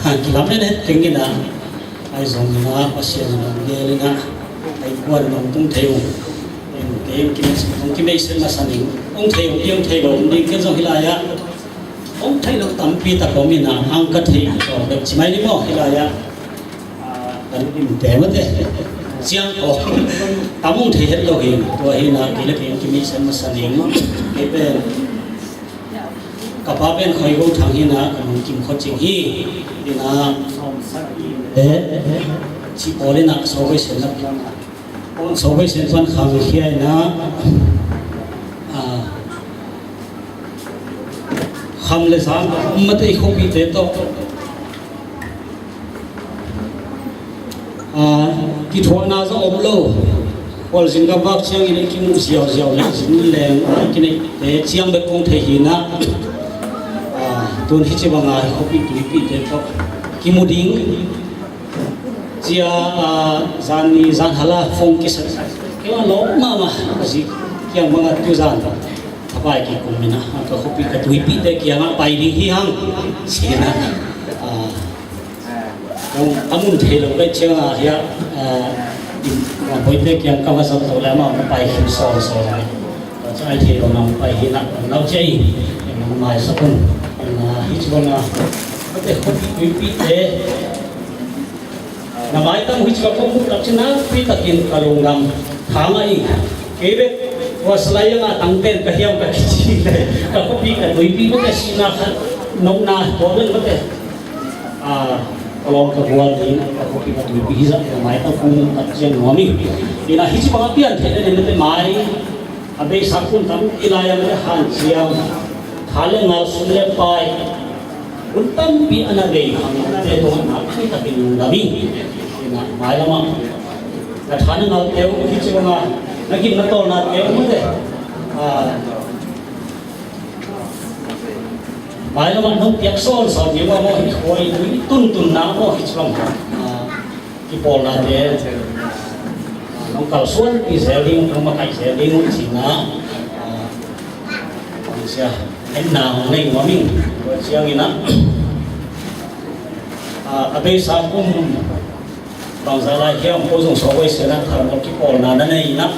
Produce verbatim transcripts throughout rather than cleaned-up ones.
Kilam en het keng in ah, ahi zongin ah Pasian in hong gel in ah, ahi kuan in hong tung thei ung. Hong kimeisen masa ning, hong thei ung, hong thei lo ding ken zong hi lai ah, hong thei lo tampi tak om in ah, ang ka thei lo bek ci mai ni maw, hi lai ah. Kan limte mate, ciang ko tam hong thei het lo hi. Tua hi in ah kei le kei hong kimeisen masa ning. Kei pen ka pa pen Khoi Go Thang hi in ah, ka nung kim kho cing hi. Hi in ah, eh, ci pawl in ah, so koi sen na, so koi sen pan khang khia in ah, ah, kham le zang mate i khopite tawh, ah, kithuahna zong om lo. Khualzin ka vak ciangin i kimuh ziauziau le zin leng a i kineihte ciang bek kong thei hi in ah, ah, tun hih ci banga i khuapi tuipite tawh kimu ding cia, ah, zan ni zan hala phone kisat kei a lawp mahmah. A zi kiang banga tuzan thapai kikum in ah, ka khuapi ka tuipite kiangah pai ding hi hang ci in ah, ah, a mun thei lo ka hih ciangah hiah, ah, a boite kiang ka va zat lo le amau na pai khin sawmsawm a, tua ciang ai thei lo nang pai hi in ah, nau cia in nang maisak un. Hih ci banga khuapi tuipite na maitam uh hi ci ka kong muh tak ci nakpi takin ka lungdam thangah ing. Kei bek tua salai a ngah tangten ka hiam ka kici le ka khuapi ka tuipi mate, sihna khat nopna tua bel mate. Ah, ka lawm ka gual ding ka khuapi ka tuipi hi zah na maitam kong muh tak ciang nuam ing. Hi in ah hih ci bangah pian theih le ne mate mai a beisa kun tam i lai a mate hanciam, tha le ngal, sum le pai, hun tampi a na bei hangte tungah nakpi takin lungdam ing. Hi in ah mailamah na tha na ngalte uh hi ci banga na gim na tawlnate uh mate, ah, mailamah nong piak sawnsawn ding uh a maw, hi khua i tuntunna maw, hi ci bang, ah, kipawlnate nong kalsuanpih zel ding, nong makaih zel ding uh cihna, ah, bangsia enna hong nei nuam ing. Tua ciangin ah, ah, a beisa kum bangzah lai hiam ko zong sawt huai sian ah thalmual kipawlna na nei in ah,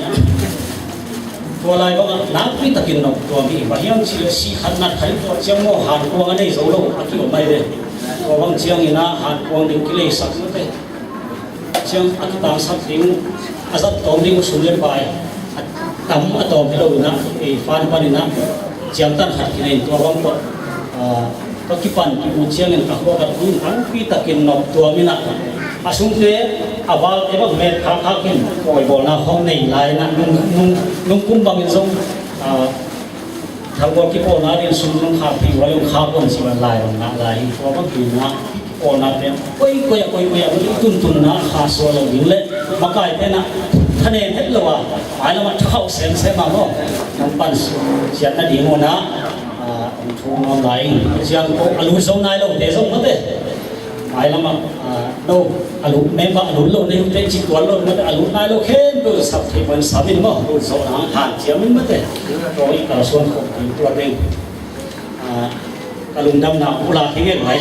tua lai bangah nakpi takin nop tuam hi. Bang hiam cih leh si khat nat khat in tua ciang maw hankuang a nei zo lo a kiom mai ve. Tua bang ciangin ah hankuang ding kileisak mate, ciang a kitangsap ding, a zat tawm ding uh sum le pai a tam a tawm hi lo in ah, ei pan panin ah ciamtan khat kinei in tua bang tawh, ah, ka kipan kimu ciangin ka khua ka tun tampi takin nop tuam in ah, a sungte a valte bang met khakkhak in pawibawlna khawng nei lai in ah, nung, nung, nung kum bangin zong, ah, thalmual kipawlna ding sum nong khak thei uh a, nong khak uh a, si van lai bang ngah lai hi. Tua bang hi in ah kipawlna pen koikoi ah, koikoi ah tuntunna kha suak lo ding le makaite in ah thanem het lo a, mailamah thakhauh semsem a maw, nong pansiat nading un ah, ah, hong thum nuam lai ing. Ciang ko a lut zo nai lote zong mate, mailamah, ah, no, a lut member a lut lo nei uh teh cih tuan lo mate, a lut nai lo khempeuh sap thei pan sap in maw, lut zawhna hang hanciam in mate. Tua i kalsuan khawm ding tua teng, ah, ka lungdamna uh la hi ngen lai.